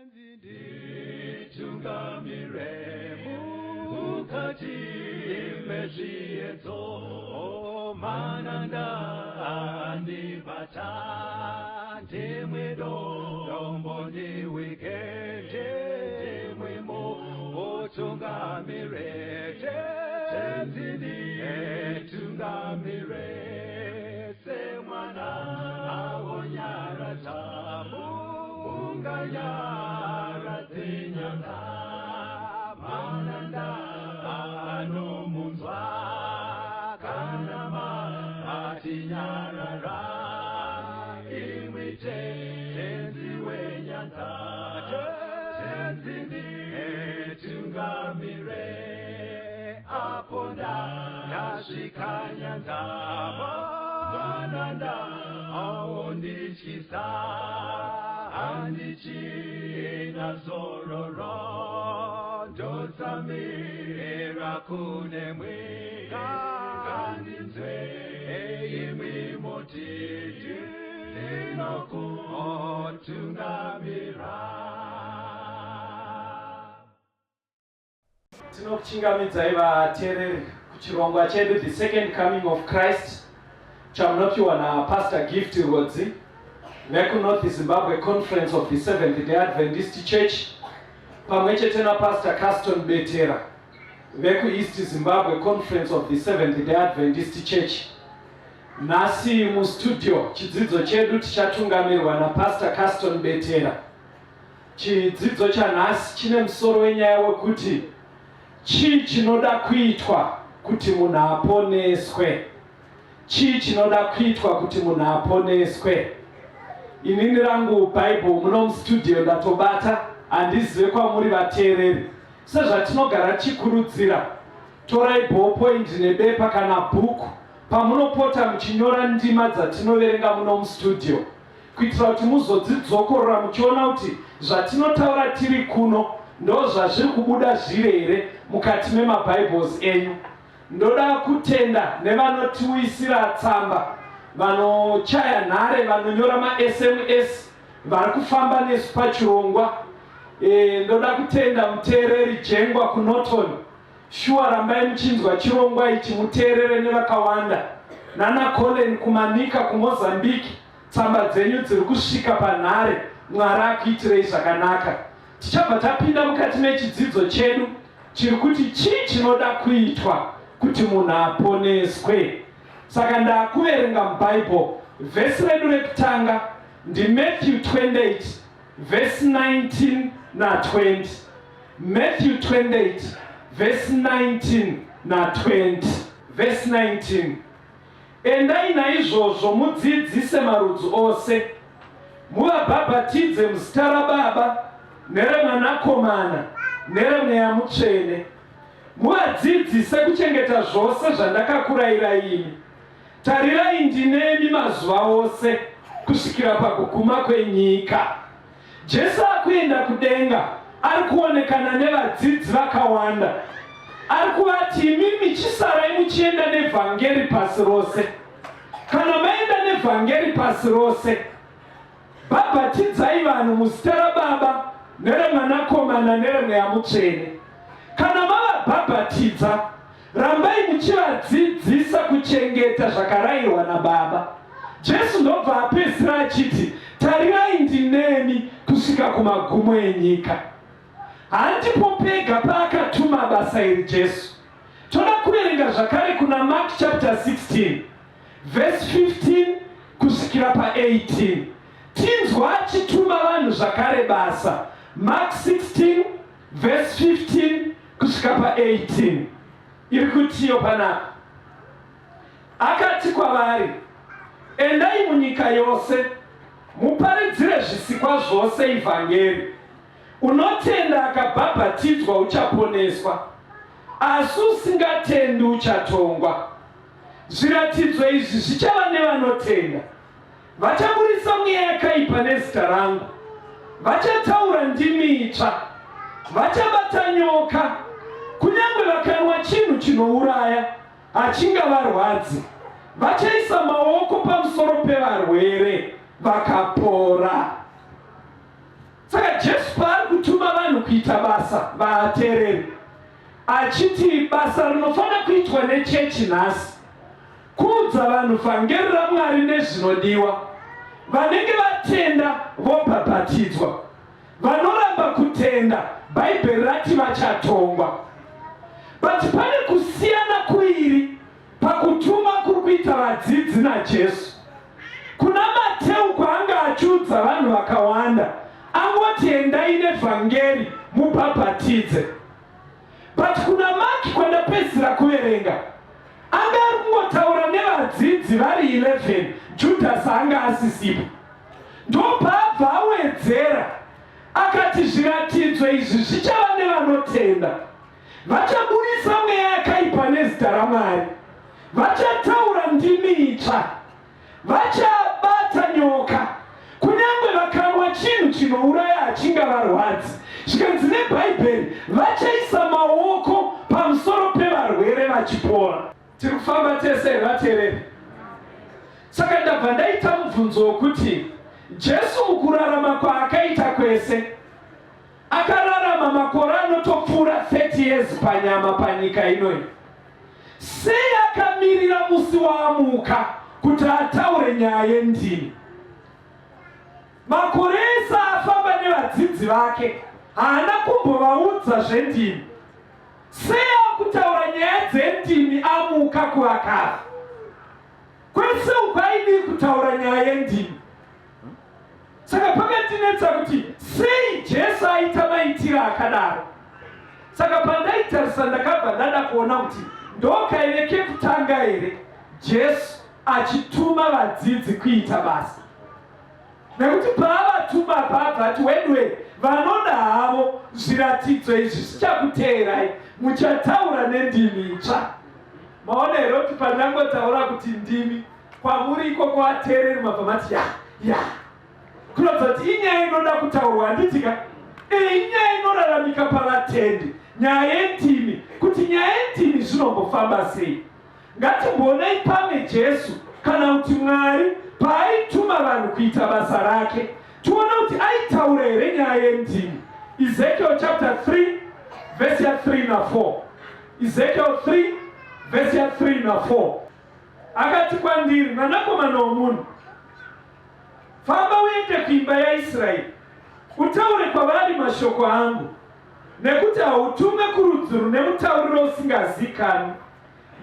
Nditungamire mukati mezviedzo, mananda andibata, ndimwe dombo ndiwike, ndimwe mutungamire, Tenzi nditungamire, semwana awonyaradza munganyaradze nyanga, mananda anomunzwa kana matinyarara, imwi Tenzi wenyanza, Tenzi nditungamire, apo ndasvika nyanza, mananda aondityisa, handichina zororo, ndotsamira kunemwi, ngandinzwe imwi moti ndinokutungamira. Tinokuchingamidzai vateereri kuchirongwa chedu The Second Coming of Christ chamunopiwa naPastor Gift Rwodzi vekuNorth Zimbabwe Conference of the Seventh Day Adventist Church pamwe chete naPastor Caston Betera vekuEast Zimbabwe Conference of the Seventh Day Adventist Church. Nhasi mustudio chidzidzo chedu tichatungamirwa naPastor Caston Betera. Chidzidzo chanhasi chine musoro wenyaya wekuti chii chinoda kuitwa kuti munhu aponeswe. Chii chinoda kuitwa kuti munhu aponeswe? Inini rangu Bible muno mustudio ndatobata, handizive kwamuri vateereri. Sezvatinogara tichikurudzira, torai ballpoint nebepa kana bhuku pamunopota muchinyora ndima dzatinoverenga muno mustudio, kuitira kuti muzodzidzokorora muchiona kuti zvatinotaura tiri kuno ndo zvazviri kubuda zviri here mukati memaBibles enyu. Ndoda kutenda nevanotiuyisira tsamba, vanochaya nhare, vanonyora maSMS, vari kufamba nesu pachirongwa. Ndoda kutenda muteereri Jengwa kuNorton. Shuwa rambai muchinzwa chirongwa ichi muteerere nevakawanda. Nana Colin kuManica kuMozambique, tsamba dzenyu dziri kusvika panhare. Mwari akuitirei zvakanaka. Tichabva tapinda mukati mechidzidzo chedu chiri kuti chii chinoda kuitwa kuti munhu aponeswe. Saka ndakuverenga muBible vhesi redu rekutanga ndiMatthew 28 vhesi 19 na20. Matthew 28 vhesi 19 na20. Vhesi 19: Endai naizvozvo mudzidzise marudzi ose, muvabhabhatidze muzita raBaba nereMwanakomana nereMweya Mutsvene, muvadzidzise kuchengeta zvose zvandakakurayirai imi. Tarirai, ndinemi mazuva ose kusvikira pakuguma kwenyika. Jesu akuenda kudenga ari kuonekana nevadzidzi vakawanda. Ari kuvati, imimi chisarai muchienda nevhangeri pasi rose. Kana maenda nevhangeri pasi rose, bhabhatidzai vanhu muzita raBaba nereMwanakomana nereMweya Mutsvene. Kana mavabhabhatidza, rambai muchivadzidzisa kuchengeta zvakarayirwa naBaba. Jesu ndobva apedzisira achiti, tarirai ndinemi kusvika kumagumo enyika. Handipo pega paakatuma basa iri Jesu. Toda kuverenga zvakare kuna Mark chapter 16 verse 15 kusvikira pa18. Tinzwa achituma vanhu zvakare basa. Mark 16 verse 15 kusvika pa18. Iri kutiyo panapa. Akati kwavari, endai munyika yose muparidzire zvisikwa zvose ivhangeri. Unotenda akabhabhatidzwa uchaponeswa, asi usingatendi uchatongwa. Zviratidzo izvi zvichava nevanotenda. Vachaburisa mweya yakaipa nezita rangu, vachataura ndimi itsva, vachabata nyoka, kunyange vakanwa chinhu chinouraya hachingavarwadzi, vachaisa maoko pamusoro pevarwere vakapora. Saka Jesu paari kuita basa, vateereri, achiti basa rinofanira kuitwa nechechi nhasi kuudza vanhu vhangeri raMwari nezvinodiwa. Vanenge vatenda vobhabhatidzwa, vanoramba kutenda Bhaibheri rati vachatongwa. But pane kusiyana kuiri pakutuma kuri kuita vadzidzi naJesu. Kuna Mateu kwaanga achiudza vanhu vakawanda, angoti endai nevhangeri mubhabhatidze. But kuna Mark kwandapedzisira kuverenga, anga ari kungotaura nevadzidzi vari 11, Judas anga asisipo. Ndopaabva awedzera akati zviratidzo izvi zvichava nevanotenda. Vachaburisa mweya yakaipa nezita raMwari, vachataura ndimi itsva, vachabata nyoka, kunyange vakanwa chinhu chinouraya hachingavarwadzi. Zvikanzi neBhaibheri, vachaisa maoko pamusoro pevarwere vachipora. Tiri kufamba tese here vateereri? Saka ndabva ndaita mubvunzo wokuti Jesu mukurarama kwaakaita kwese Akararama makore anotopfuura 30 years panyama panyika inoyi. Sei akamirira musi waamuka kuti ataure nyaya yendimi? Makore ese afamba nevadzidzi vake haana kumbovaudza zvendimi. Sei akutaura nyaya dzendimi amuka kuvakafa? Kwese uku aidii kutaura nyaya yendimi? Saka pakandinetsa kuti sei Jesu aita maitiro akadaro. Saka pandaitarisa ndakabva ndada kuona kuti ndokaive kekutanga here Jesu achituma vadzidzi kuita basa. Nekuti paavatuma paabva ati weduwe vanoda havo zviratidzo izvi zvichakuteerai muchataura nendimi itsva. Maona here kuti pandangotaura kuti ndimi kwamuri ikoko vateereri mabva mati ya ya kuratidza kuti inyaya inoda kutaurwa handitika e inyaya inoraramika pavatendi nyaya yendimi kuti nyaya yendimi zvinombofamba sei. Ngatimboonai pamwe Jesu kana kuti Mwari paaituma vanhu kuita basa rake tione kuti aitaura here nyaya yendimi. Ezekiel chapter 3 verse ya 3 na 4. Ezekiel 3 verse ya 3 na 4. Akati kwandiri, Mwanakomana womunhu, famba uende kuimba yaIsraeri, utaure kwavari mashoko angu, nekuti hautumwe kurudzi rune mutauriro usingazikanwi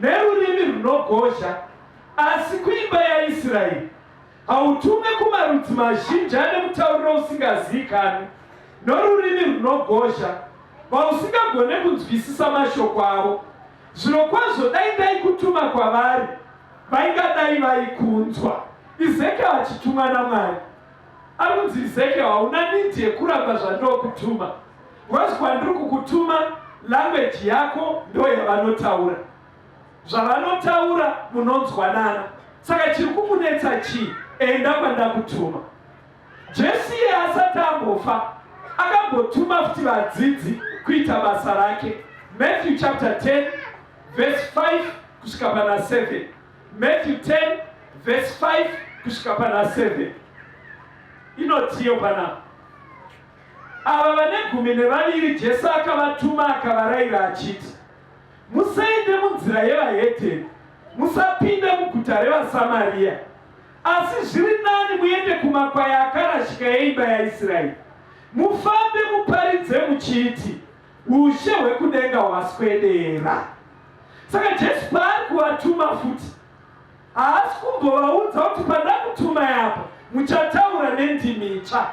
nerurimi runogozha, asi kuimba yaIsraeri hautumwe kumarudzi mazhinji ane mutauriro usingazikanwi norurimi runogozha, vausingagone kunzwisisa mashoko avo. Zvirokwazvo dai ndaikutuma kwavari, vaingadai vaikunzwa. Ezekiel achitumwa naMwari. Ari kunzi Ezekiel hauna need yekuramba zvandinokutuma. Because kwandiri kukutuma language yako ndo yavanotaura. Zvavanotaura munonzwanana. Saka chiri kukunetsa chii? Enda kwandakutuma. Jesu iye asati ambofa akambotuma futi vadzidzi kuita basa rake. Matthew chapter 10 verse 5 kusvika pana 7. Matthew 10 verse 5 kusvika pana 7. Inotiyo panapa. Ava vane 12 Jesu akavatuma akavarayira achiti, Musaende munzira yevahedheni, musapinda muguta revaSamaria. Asi zviri nani muende kumakwai akarashika eimba yaIsraeri, mufambe muparidze muchiti, Ushe hwekudenga hwaswedera. Saka Jesu paari kuvatuma futi, haasi kumbovaudza kuti pandakutumai apa muchataura nendimi itsva.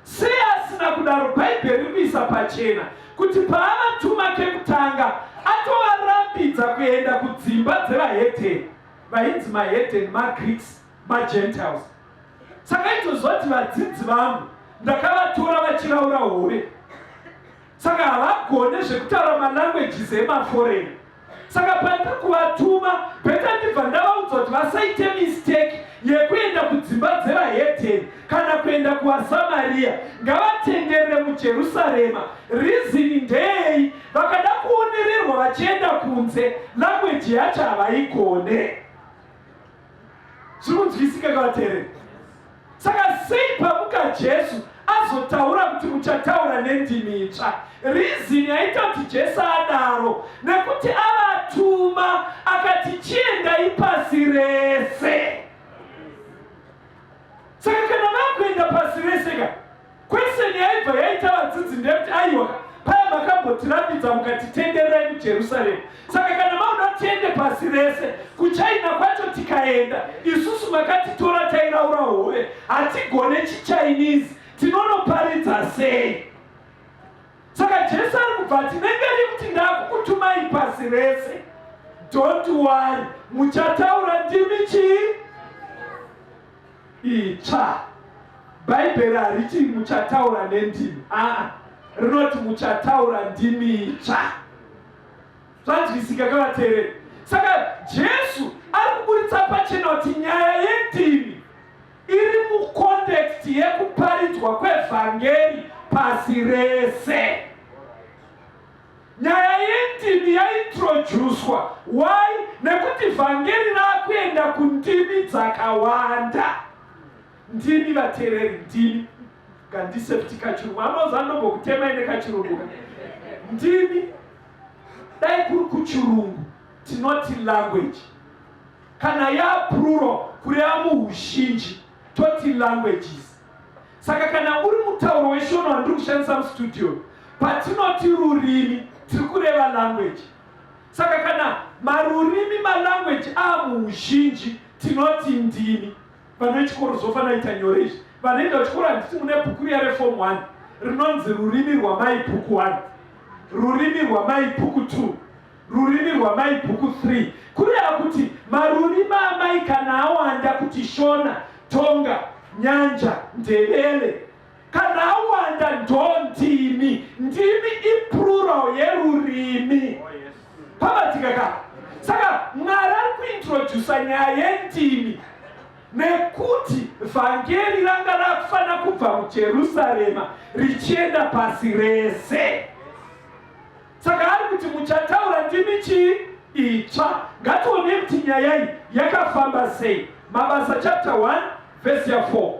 Sei asina kudaro? Bhaibheri riri kuisa pachena kuti paavatuma kekutanga atovarambidza kuenda kudzimba dzevahedheni. Vainzi mahedheni, maGreeks, maGentiles. Saka aitoziva kuti vadzidzi vangu ndakavatora vachiraura hove, saka havagone zvekutaura malanguages emaforeign. Saka pandiri kuvatuma, better ndibva ndavaudza kuti vasaite mistake yekuenda kudzimba dzevahedheni kana kuenda kuvaSamaria, ngavatenderere muJerusarema. Reason ndeyei? Vakada kuonererwa vachienda kunze, language yacho havaigone. Zviri kunzwisika kavateereri? Saka sei pamuka Jesu azotaura kuti muchataura Muchataura nendimi itsva. Reason yaita kuti Jesu adaro nekuti avatuma akati chiendai pasi rese. Saka kana vakuenda pasi rese ka, question yaibva yaita vadzidzi ndeyekuti aiwa paya makambotirambidza mukatitendererai muJerusarema, saka kana mauda tiende pasi rese, kuChina kwacho tikaenda isusu makatitora tairaura hove, hatigone chiChinese, tinonoparidza sei? Saka Jesu ari kubva ati nengeri kuti ndakukutumai pasi rese, don't worry, muchataura ndimi chii itsva. Bhaibheri hariti muchataura nendimi, aa, rinoti muchataura ndimi itsva. Zvanzwisika kavateereri? Saka Jesu ari kuburitsa pachena kuti nyaya yendimi iri mucontext yekuparidzwa kwevhangeri pasi rese. Nyaya yendimi yaintroducwa why? Nekuti vhangeri rakuenda kundimi dzakawanda. Ndimi vateereri, ndimi ngandise futi kachirungu, anoza ndombokutemai nekachirungu. Ndimi, dai kuri kuchirungu tinoti language, kana yaplural kureva muuzhinji toti languages. Saka kana uri mutauro weShona wandiri kushandisa mustudio, patinoti rurimi tiri kureva language. Saka kana marurimi, malanguage amuuzhinji, tinoti ndimi. Vana vechikoro zvofanira ita nyore izvi. Vanoenda kuchikoro, handiti mune bhuku riya reform 1 rinonzi Rurimi Rwamai bhuku 1, Rurimi Rwamai bhuku 2, Rurimi Rwamai bhuku 3, kureva kuti marurimi amai kana awanda, kuti Shona, Tonga, Nyanja, Ndebele, kana awanda ndo ndimi. Ndimi iplural yerurimi. Pabatika ka? Saka Mwari ari kuintrodusa nyaya yendimi nekuti vhangeri ranga rakufanira kubva muJerusarema richienda pasi rese. Saka ari kuti muchataura ndimi chii? Itsva. Ngationei kuti nyaya iyi yakafamba sei. Mabasa chapter 1 vhesi ya4.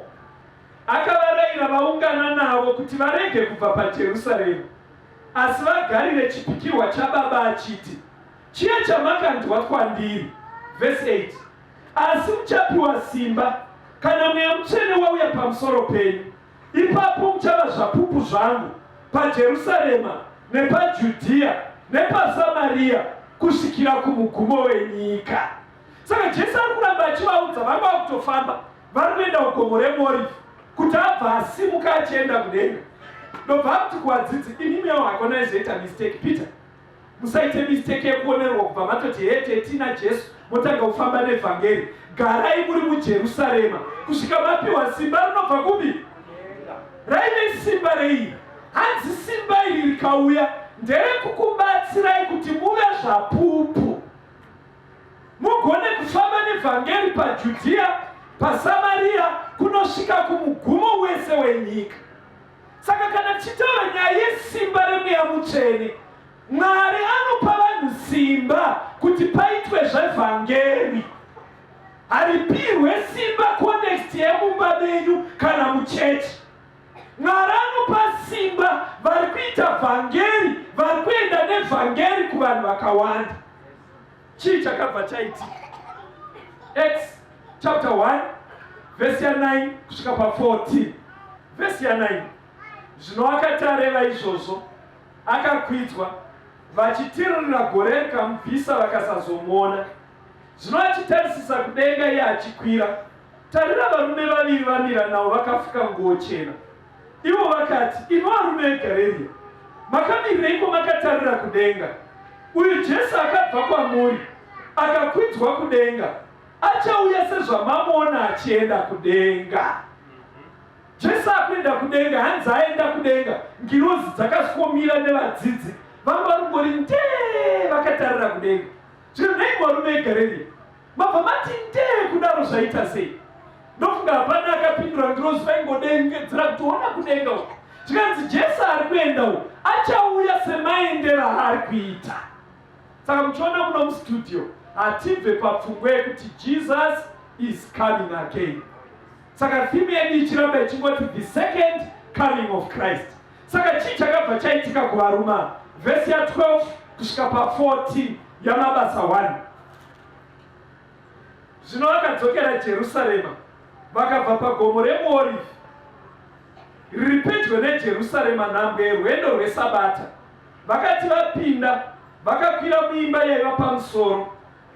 Akavarayira vaungana navo kuti varege kubva paJerusarema, asi vagarire chipikirwa chaBaba, achiti, chiya chamakanzwa kwandiri. Vhesi 8: Asi muchapiwa simba kana Mweya Mutsvene wauya pamusoro penyu, ipapo muchava zvapupu zvangu paJerusarema nepaJudhiya nepaSamariya kusvikira kumugumo wenyika. Saka Jesu ari kuramba achivaudza, vanga vakutofamba, vari kuenda kugomo reMorivhi, kuti abva asimuka achienda kudenga, ndobva akuti kuvadzidzi, imimi yavo hakona izoita mistake, Peter, musaite mistake yekuonerwa kubva matoti hete tina Jesu, motanga kufamba nevhangeri. Garai muri muJerusarema kusvika mapiwa simba rinobva kupi? Raive simba rei? Hanzi simba iri rikauya nderekukubatsirai kuti muve zvapupu, mugone kufamba nevhangeri paJudhiya, paSamariya, kunosvika kumugumo wese wenyika. Saka kana tichitaura nyaya yesimba reMweya Mutsvene, Mwari anopa vanhu simba kuti paitwe zvevhangeri. Haripirwe simba context yemumba menyu kana muchechi. Mwari anopa simba vari kuita vhangeri, vari kuenda nevhangeri kuvanhu vakawanda. Chii chakabva chaitika? Acts chapter 1 vhesi ya9 kusvika pa14. Vhesi ya9: Zvino akati areva izvozvo, akakwidzwa, vachitiririra gore rikamubvisa, vakasazomuona. Zvino achitarisisa kudenga iye achikwira, tarira, varume vaviri vamira navo vakafuka nguo chena. Ivo vakati, Imi varume veGarirea, makamirireiko makatarira kudenga? Uyu Jesu akabva kwamuri akakwidzwa kudenga achauya sezvamamuona achienda kudenga. Jesu akuenda kudenga, hanzi aenda kudenga, ngirozi dzakaswomira nevadzidzi vanga vari ndee vakatarira kudenga. Zvino nhai varume veGarirea, mabva mati ndee kudaro, zvaita sei? Ndofunga hapana akapindura. Ngirozi vaingodengedzera kuti ona kudenga uku. Zvikanzi Jesu ari kuenda uku achauya semaendero aari kuita. Saka muchiona muno mustudio, hatibve papfungwa yekuti Jesus is coming again. Saka theme yedu ichiramba ichingoti the second coming of Christ. Saka chii chakabva chaitika kuvarume ava? Vhesi ya12 kusvika pa14 yaMabasa 1. Zvino vakadzokera Jerusarema, vakabva pagomo reMuorivhi riri pedyo neJerusarema, nhambwe yerwendo rweSabata. Vakati vapinda, vakakwira muimba yaiva pamusoro,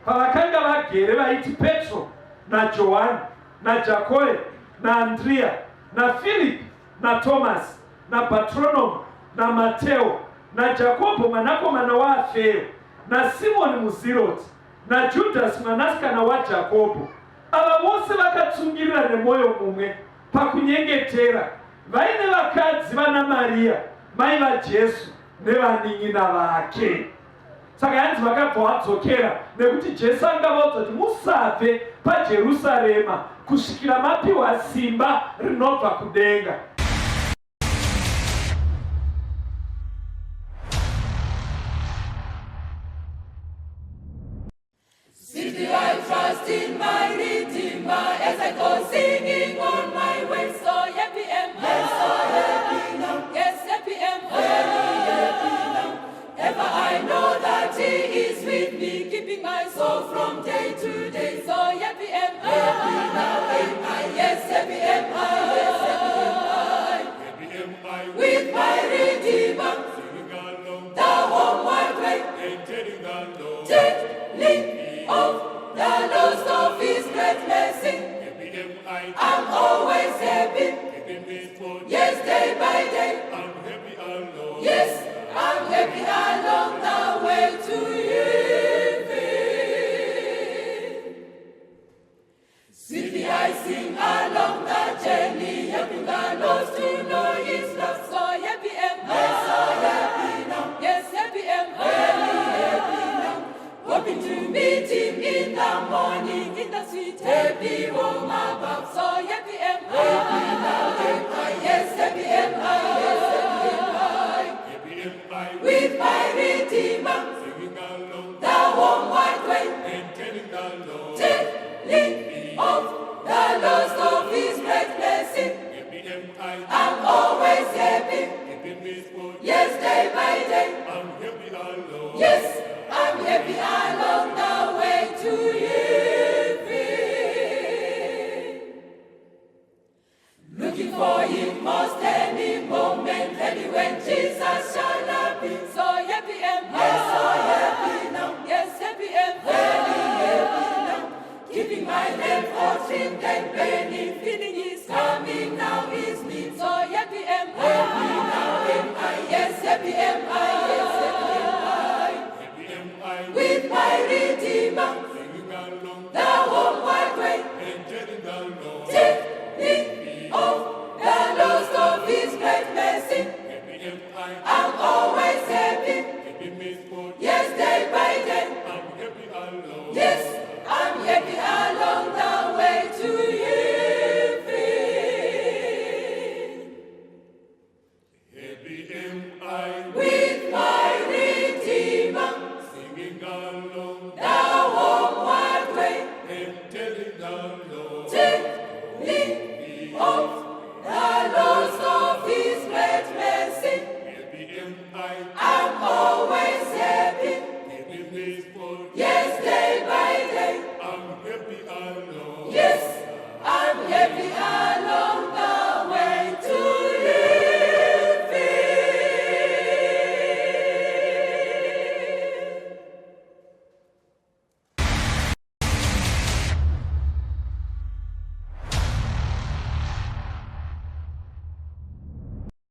pavakanga vagere vaiti Petro naJohani naJakoe naAndriya naFiripi naTomasi naBhatronomi naMateo naJakobho mwanakomana waAfeyo naSimoni muZiroti naJudhasi mwanasikana waJakobho. Ava vose vakatsungirira nemwoyo mumwe pakunyengetera, vaine vakadzi vana Mariya mai vaJesu nevanin'ina vake. Saka yanzi vakabva vadzokera nekuti Jesu anga vaudza kuti musabve paJerusarema kusvikira mapiwa simba rinobva kudenga. Sweetly I trust in my Redeemer as I go singing on my way. So happy am I. Yes, so happy now. Yes, happy am I. Very happy now. Ever I know that He is with me, keeping my soul from day to day. So happy am I. Happy now am I. Yes, happy am I. Yes, happy am I. Happy am I With my Redeemer, singing along the homeward way. and telling the Lord. Telling of the loss of His great mercy. Happy am I, I'm always happy. keeping me for Yes, day by day. I'm happy alone. Yes, I'm happy along the way to heaven. Sweetly I sing along the journey, helping the lost to know His love. So happy am I. Yes, so happy now. Yes, happy am I. Very happy now. Hoping to meet Him in the morning, in the sweet happy home above. So happy am I. Happy now am I. Yes, happy am I. Yes, happy am I. Happy am I, With my Redeemer, singing along the homeward way. and telling the Lord. Telling of the loss of His great mercy. Happy am I, I'm always happy. keeping me for Yes, day by day. I'm happy alone. Yes, I'm happy along the way to heaven. Looking for Him most any moment, ready when Jesus shall appear. So happy am I. Yes, so happy now. Yes, happy am I. Very happy now. Keeping my lamp all trimmed and burning, feeling His coming now is near. So happy am I. Happy now am I. Yes, happy am I. Yes, happy am I. Happy am I, With my Redeemer, singing along the homeward way. and telling the Lord. Telling of the loss of His great mercy. Happy am I, I'm always happy. keeping me for Yes, day by day. I'm happy alone. Yes, I'm happy along the way to heaven. Happy am I, With my Redeemer, singing along the homeward way. and telling the Lord. Telling of the loss of His great mercy. Happy am I, I'm always happy. keeping me for Yes, day by day. I'm happy alone. Yes, I'm happy along the way to heaven.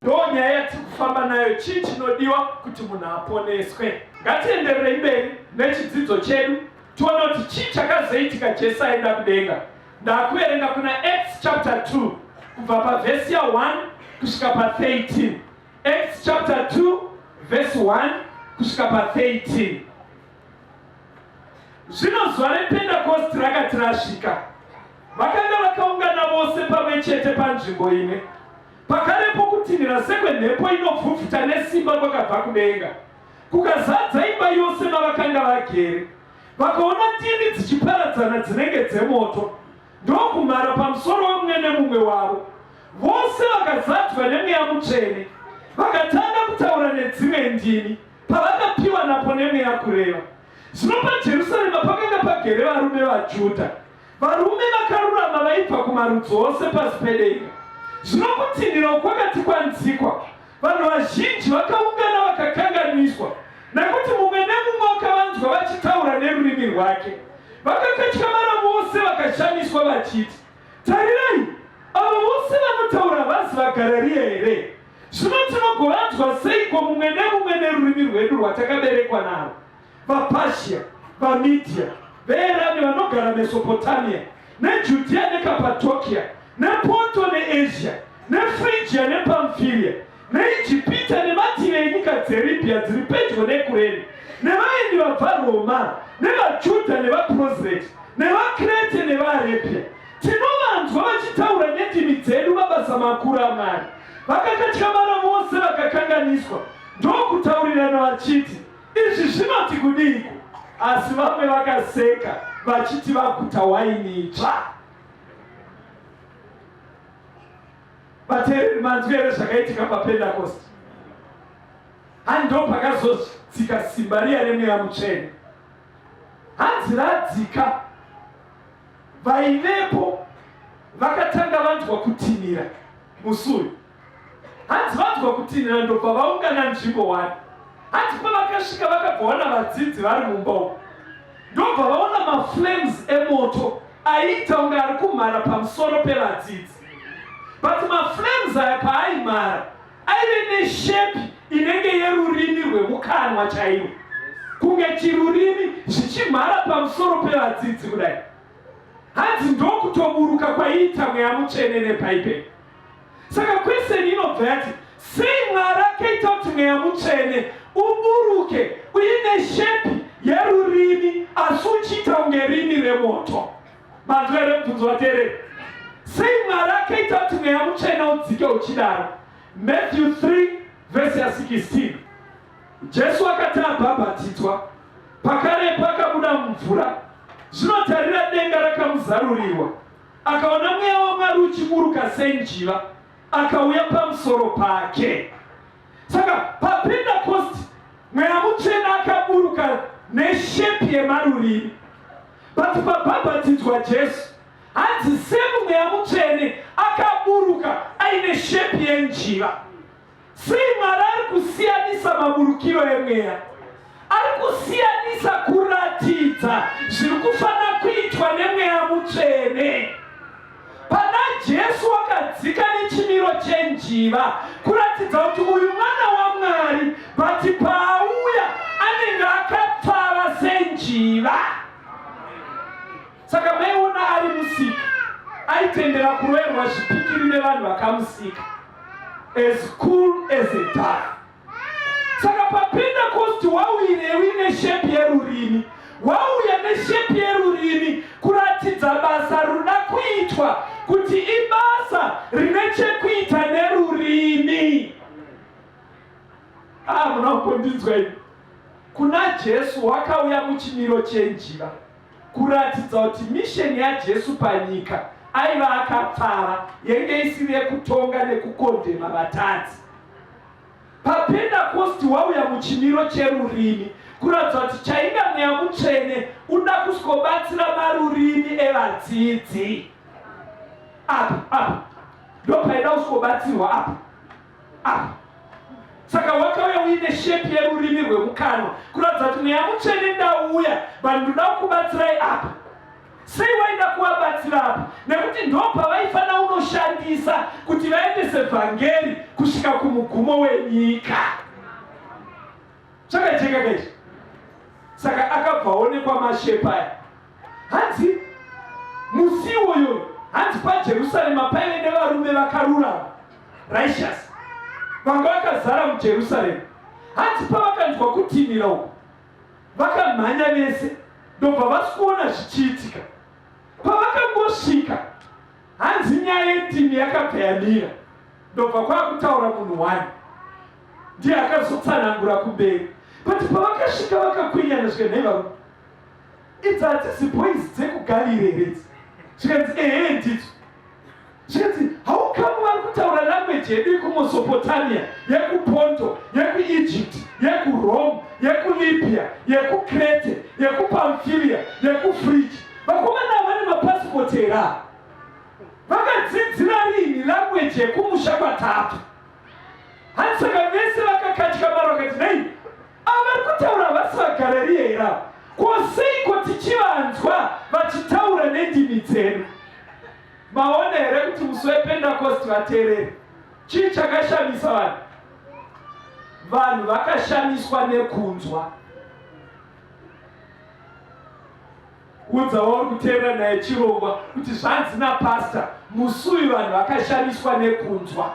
Ndo nyaya yatiri kufamba nayo. Chii chinodiwa kuti munhu aponeswe? Ngatiendererei mberi nechidzidzo chedu tione kuti chii chakazoitika Jesu aenda kudenga. Ndakuverenga kuna Acts chapter 2 kubva pavhesi ya1 kusvika pa13. Acts chapter 2 vhesi 1 kusvika pa13. Zvino zuva rePendakosti rakati rasvika, vakanga vakaungana vose pamwe chete panzvimbo imwe. Pakarepo kutinhira sekwemhepo inovhuvhuta nesimba kwakabva kudenga, kukazadza imba yose mavakanga vagere. Vakaona ndimi dzichiparadzana dzinenge dzemoto, ndokumhara pamusoro wemumwe nemumwe wavo. Vose vakazadzwa neMweya Mutsvene, Vakatanga kutaura nedzimwe ndimi pavakapiwa napo nemweya kureva. Zvino paJerusarema pakanga pagere varume vaJudha, varume vakarurama vaibva kumarudzi ose pasi pedenga. Zvino kutinhira uku kwakati kwanzikwa, vanhu vazhinji vakaungana vakakanganiswa, nekuti mumwe nemumwe wakavanzwa vachitaura nerurimi rwake. Vakakatyamara vose vakashamiswa vachiti, Tarirai, ava vose vanotaura havasi vaGararia here? Zvino tinogovanzwa seiko mumwe nemumwe nerurimi rwedu rwatakaberekwa narwo? VaPazhia, vaMidhia, veErami vanogara Mesopotamia, neJudhea neKapadhokia, nePonto neAsia, neFrigia nePamfiria, neIjipita nemativi enyika dzeRibhia dziri pedyo neKurene, nevaeni vabva Roma, nevaJudha nevaprozereti, nevaKrete nevaArebhia. Tinovanzwa vachitaura nendimi dzedu mabasa makuru aMwari. Vakakatyamara vose vakakanganiswa, ndokutaurirana vachiti, Izvi zvinoti kudiiko? Asi vamwe vakaseka vachiti vaguta waini itsva. Vateereri, manzwi here zvakaitika paPendakosti? Hanzi ndo pakazodzika simba riya remweya mutsvene. Hanzi radzika, vaivepo vakatanga vanzwa kutinhira musi uyu. Hanzi vanzwa kutinhira ndobva vaungana nzvimbo wani. Hanzi pavakasvika vakabva wana vadzidzi vari mumba umu. Ndobva vaona maflames emoto aiita kunge ari kumhara pamusoro pevadzidzi. But maflames aya paaimhara aive neshepi inenge yerurimi rwemukanwa chaiwo. Kunge chirurimi zvichimhara pamusoro pevadzidzi kudai. Hanzi ndokutoburuka kwaiita mweya mutsvene nebhaibheri. Saka kweseni inobva yati sei Mwari akaita kuti mweya mutsvene uburuke uine shepi yerurimi asi uchiita kunge rimi remoto? Manzwa here mubvunzo wateereri? Sei Mwari akaita kuti mweya mutsvene udzike uchidaro? Matthew 3 vhesi ya 16. Jesu akati abhabhatidzwa, pakarepo akabuda mumvura. Zvino tarira denga rakamuzarurirwa Akaona mweya waMwari uchiburuka senjiva akauya pamusoro pake. Saka paPentecost mweya mutsvene akaburuka neshepi yemarurimi. But pabhabhatidzwa Jesu hanzi semu mweya mutsvene akaburuka aine shepi yenjiva. Sei Mwari ari kusiyanisa maburukiro emweya? Ari kusiyanisa kuratidza zviri kufanira kuitwa nemweya mutsvene. Pana Jesu wakadzika nechimiro chenjiva kuratidza kuti uyu mwana waMwari, but paauya anenge akapfava senjiva. Saka maiona ari musika aitendera kuroerwa zvipikiri nevanhu vakamusika. As cool as a dove. Saka paPentecost wauirewi neshepi yerurimi, wauya neshepi yerurimi kuratidza basa rinoda kuitwa kuti ibasa rine chekuita nerurimi. Ah, muna kundinzwa ini. Kuna Jesu wakauya muchimiro chenjiva. Kuratidza kuti misheni yaJesu panyika aiva akapfava, yenge isiri yekutonga nekukondema vatadzi. PaPendakosti wauya muchimiro cherurimi kuratidza kuti chainga Mweya Mutsvene uda kusikobatsira marurimi evadzidzi. Apa, apa ndopaida kusikobatsirwa apa. Apa. Saka wakauya uine shepi yerurimi rwemukanwa kuratidza kuti mweya mutsvene ndauya but ndoda kukubatsirai apa. Sei waida kuvabatsira apa? Nekuti ndopavaifanira unoshandisa kuti vaendese vhangeri kusvika kumugumo wenyika. Zvakajeka kaizvi. Saka akabva aonekwa mashepa aya. Hanzi musi iwoyo hanzi paJerusarema paive nevarume vakarurama righteous vanga vakazara muJerusarema. Hanzi pavakanzwa kutinhira uku vakamhanya vese ndobva vasikuona zvichiitika. Pavakangosvika hanzi nyaya yendimi yakabva yamira ndobva kwakutaura munhu wani ndiye akazotsanangura kumberi but pavakasvika vakakwinyana svika nhai varume idzi hadzisi boys dzekugarire here idzi zvikanzi ehe ndidzo. Zvikanzi how come vari kutaura language yedu yekuMesopotamia, yekuPonto, yekuEgypt, yekuRome, yekuLibya, yekuCrete, yekuPamphylia, yekuFrigi. Vakomana ava vane mapasipoti here ava? Vakadzidzira rini language yekumusha kwatatu? Hanzi saka vese vakakatyamara vakati nei ava vari kutaura havasi vaGarariya here ava? Ko seiko tichivanzwa vachitaura nendimi dzedu? Maona here kuti musi wePendakosti vateereri, chii chakashamisa vanhu? Vanhu vakashamiswa nekunzwa. Udza wauri kuteerera naye chirongwa kuti zvanzi napastor, musi uyu vanhu vakashamiswa nekunzwa.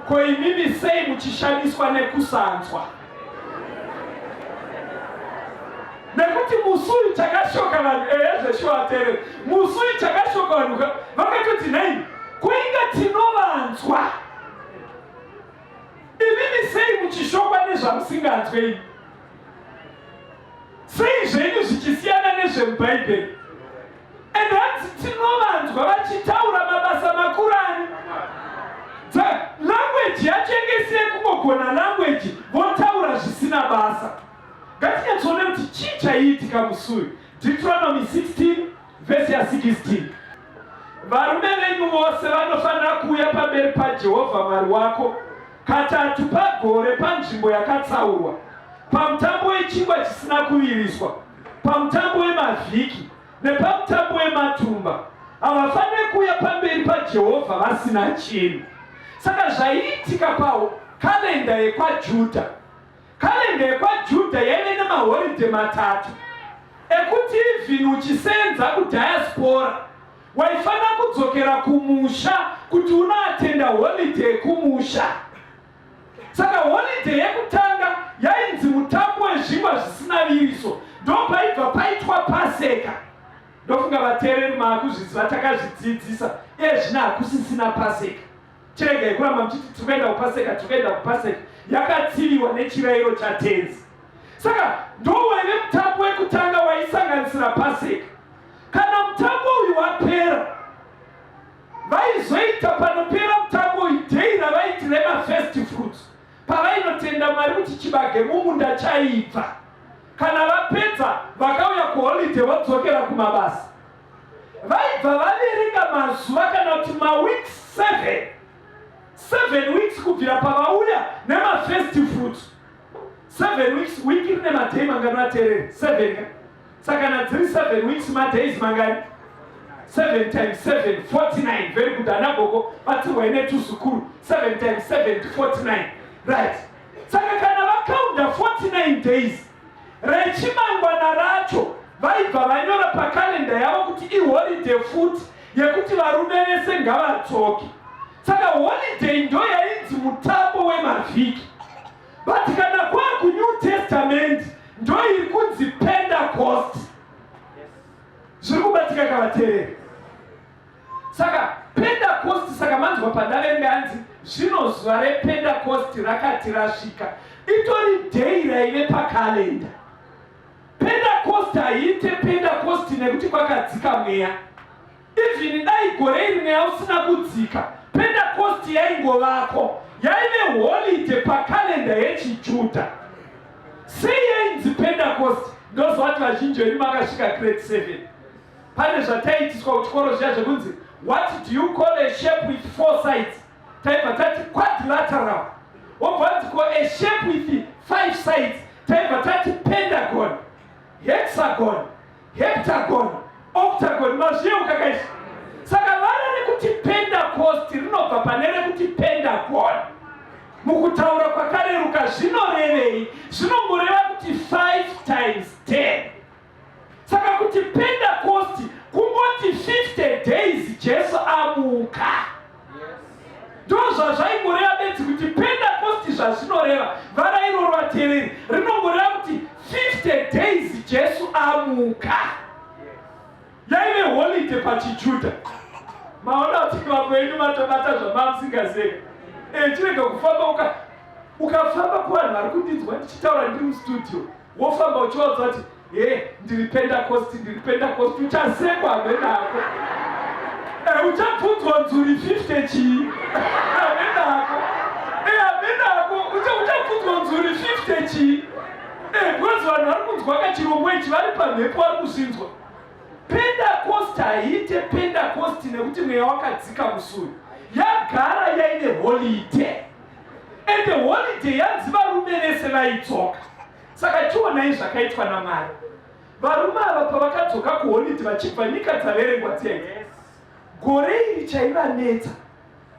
Ko imimi sei muchishamiswa nekusanzwa? Nekuti musi uyu chakashoka vanhu, ehe zveshuwa tere, musi uyu chakashoka vanhu vakatoti nhai, ko inga tinovanzwa. Imimi sei muchishokwa nezvamusinganzwe imi? Sei zvenyu zvichisiyana nezvemubhaibheri? And hanzi tinovanzwa vachitaura mabasa makuru ani? Language yacho yenge isiri yekungogona language votaura zvisina basa. Ngatinyatsoone kuti chii chaiitika musi uyu. Deuteronomy 16 vhesi ya 16. Varume venyu vose vanofanira kuuya pamberi paJehovha Mwari wako katatu pagore panzvimbo yakatsaurwa, pamutambo wechingwa chisina kuviriswa, pamutambo wemavhiki nepamutambo wematumba. Havafaniri kuuya pamberi paJehovha vasina chinhu. Saka zvaiitika pakalenda yekwaJudha, kalenda yekwaJudha yaive nemahoridhe matatu ekuti even uchisenza kudiaspora waifanira kudzokera kumusha kuti unoatenda holiday kumusha. Saka holiday yekutanga yainzi mutambo wezvingwa zvisina viriso, ndopaibva paitwa Paseka. Ndofunga vateereri maakuzviziva, takazvidzidzisa. Iye zvino hakusisina Paseka. Chiregai kuramba muchiti tiri kuenda kuPaseka, tiri kuenda kuPaseka. Yakatsiviwa nechirairo chaTenzi. Saka ndowaive mutambo wekutanga waisanganisira Paseka. Kana mutambo uyu wapera, vaizoita panopera mutambo uyu day ravaiti remafirst fruits, pavainotenda Mwari kuti chibage mumunda chaibva. Kana vapedza vakauya kuholiday vodzokera kumabasa. Vaibva vaverenga mazuva kana kuti maweeks 7. 7 weeks kubvira pavauya nemafirst fruits. 7 weeks, week rine maday mangani vateereri? 7 ka? Saka kana dziri 7 weeks madays mangani? 7 times 7, 49. Very good. Ana gogo batsirwai netuzukuru. 7 times 7 49. Right. Saka kana vakaunda 49 days, rechimangwana racho vaibva vanyora pakalenda yavo kuti iholiday futi yekuti varume vese ngavatsoke. Saka holiday ndo yainzi mutambo wemavhiki. But kana kwaku New Testament ndo iri kunzi Pentecost. Zviri kubatika kavateereri. Saka Pentecost, saka manzwa pandaverenga hanzi zvino zuva rePentecost rakati rasvika. Itori day raive pakalenda. Pentecost haiite Pentecost nekuti kwakadzika mweya. Even dai gore iri mweya usina kudzika, Pentecost yaingovako. Yaive holiday pakalenda yechiJudha. Sei yainzi Pentecost? Ndozwa kuti vazhinji venyu makasvika grade 7. Pane zvataiitiswa kuchikoro zviya zvekunzi what do you call a shape with 4 sides? Taibva tati quadrilateral. Wobva wanzi ko a shape with 5 sides? Taibva tati pentagon, hexagon, heptagon, octagon. Mazviyeuka kaizvi? Saka vara rekuti Pentecost rinobva pane rekuti pentagon. Mukutaura kwakareruka zvinorevei? Zvinongoreva kuti 5 times 10. Saka kuti Pentecost kungoti 50 days Jesu amuka. Ndozvazvaingoreva bedzi kuti Pentecost zvazvinoreva. Vara iroro vateereri rinongoreva kuti 50 days Jesu amuka. Yaive holiday pachiJudha. Maona kuti vamwe venyu matobata zvamamusingazive. Chirega kufamba ukafamba kuvanhu vari kundinzwa ndichitaura ndiri mustudio, wofamba uchivaudza kuti he ndiri Pentecost, ndiri Pentecost, uchasekwa hamene hako. Eh, uchabvunzwa nzuri 50 chii? Amenako. Eh, amenako. Uchabvunzwa nzuri 50 chii? Eh, because vanhu vari kunzwa kachirongwa ichi vari pamhepo vari kuzvinzwa. Pentecost haiite Pentecost nekuti mweya wakadzika musi uyu. Yagara yaine holiday. Ende holiday yanzi varume vese vaidzoka. Saka chionai zvakaitwa naMwari. Varume ava pavakadzoka kuholidhi vachibva nyika dzaverengwa dziya, gore iri chaivanetsa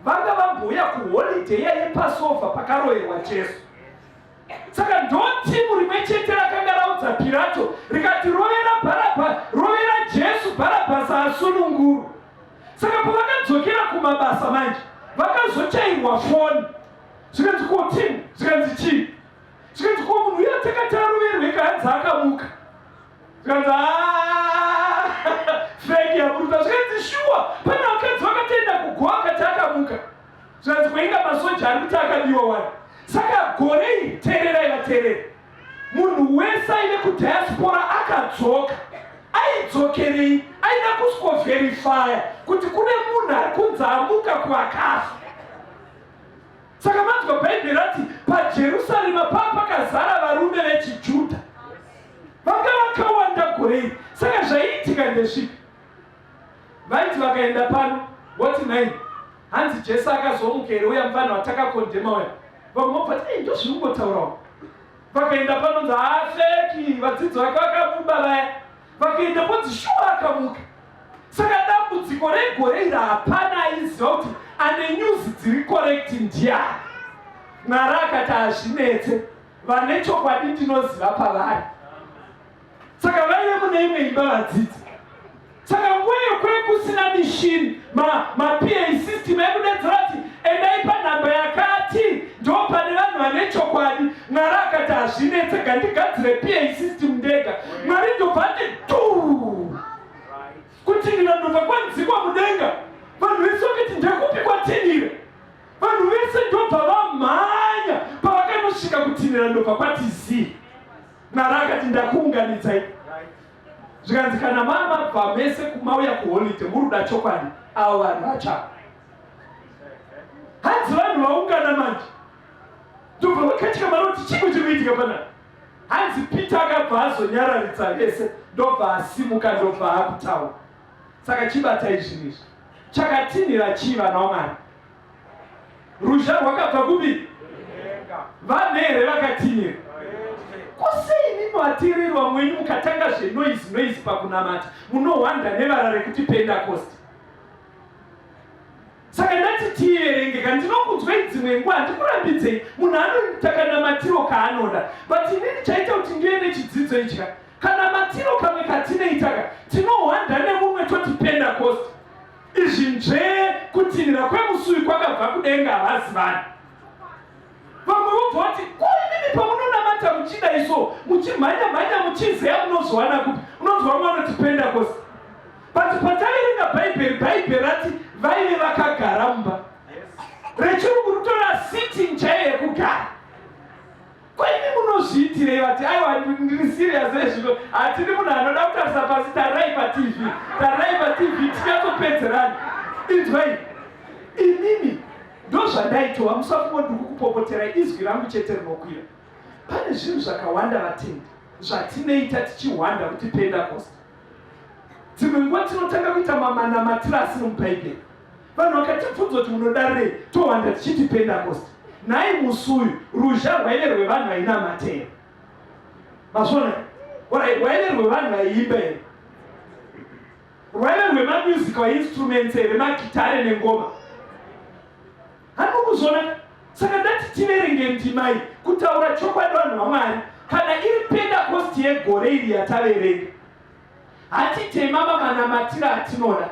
vanga vambouya kuholidhe iya yePassover pakaroverwa Jesu. Saka ndo timu rimwe chete rakanga raudza Pirato rikati rovera Baraba, rovera Jesu Barabhasi asunungurwe. Saka pavakadzokera kumabasa manje vakazochairwa foni zvikanzi ko timu zvikanzi chii zvikanzi ko munhu uya takati aroverwe kahanzi akamuka zvikanzi ah, feki yaburuta zvikanzi shuwa pane vakadzi vakatoenda kugoa akati akamuka zvikanzi kwainga masoja ari kuti akabiwa wani saka gore iri teererai vateereri munhu wese aive kudiaspora akadzoka aidzokerei aida kusikoverifaya kuti kune munhu ari kunzi amuka kuvakafa Saka manzwa Bhaibheri rati paJerusarema paa pakazara varume vechiJudha vanga vakawanda gore iri. Saka zvaiitika ndezvipi? Vaiti vakaenda pano voti nai hanzi Jesu akazomuka here uya mufana watakakondema uya. Vamwe vobva ti ei ndozviri kungotaurawo. Vakaenda pano nzi haafeki vadzidzi vake vakamuba vaya. Vakaenda ponzi shuwa akamuka. Saka dambudziko regore iri hapana aiziva kuti ane news dziri correct ndiani. Mwari akati hazvinetse, vane chokwadi ndinoziva pavari. Saka vaive mune imwe imba vadzidzi. Saka nguva iyo kwaive kusina mishini, maPA system ekudedzera kuti endai panhamba yakati ndo pane vanhu vane chokwadi. Mwari akati hazvinetse, gandigadzire PA system ndega. Mwari ndobva ati dhuu. Kutinhira ndobva kwanzikwa mudenga. Vanhu vese vakati ndekupi kwatinhira? Vanhu vese ndobva vamhanya pavakanosvika kutinhira ndobva kwati zii. Mwari akati ndakuunganidzai. Zvikanzi kana mamabva mese kumauya kuholiday muri kuda chokwadi avo vanhu vacha. Hanzi vanhu vaungana manje. Ndobva vakatya mari kuti chii chiri kuitika panapa. Hanzi Peter akabva azonyararidza vese ndobva asimuka ndobva akutaura. Saka chibatai zvinhu izvi. Chakatinhira chii vana vaMwari? Ruzha rwakabva kupi? Vanhu here vakatinhira? Ko sei imimi vateereri vamweni mukatanga zvenoise noise pakunamata munohwanda nevara rekuti Pentecost? Saka ndati tiiverenge ka ndinokunzwei dzimwe nguva handikurambidzei munhu anoita kanamatiro kaanoda but inini chaita kuti ndive nechidzidzo ichi ka kanamatiro kamwe katinoita ka tinohwanda nemumwe toti pendacost izvi nzvee kutinhira kwemusuwi kwakabva kudenga havazi vanhu vamwe vobva vati ko imimi pamunonamata muchida iso muchimhanya mhanya muchizeya munozowana kupi unonzwa vamwe vanoti pendacost But pataverenga Bhaibheri, Bhaibheri rati vaive vakagara mumba. Rechirungu rutora sitting chaiyo yekugara. Ko imi munozviitirei vati aiwa ndiri serious ezvino hatidi munhu anoda kutarisa pasi tarirai paTV tarirai paTV tinyatsopedzerani. Inzwai imimi ndozvandaitova musafunga ndiri kukupopoterai izwi rangu chete rinokwira. Pane zvinhu zvakawanda vatendi zvatinoita tichihwanda kuti Pentecost. Dzimwe nguva tinotanga kuita mamanamatiro asiri muBhaibheri. Vanhu vakatibvunza kuti munodarirei, tohwanda tichiti Pentecost. Nhai musi uyu ruzha rwaive rwevanhu vainamata here? Mazviona? Orai, rwaive rwevanhu vaiimba here? Rwaive rwemamusical instruments here, magitare nengoma? Hanokuzviona? Saka ndati tiverenge ndima iyi kutaura chokwadi vanhu vaMwari kana iri Pentecost yegore iri yataverenga. Hatitema mamanamatiro atinoda.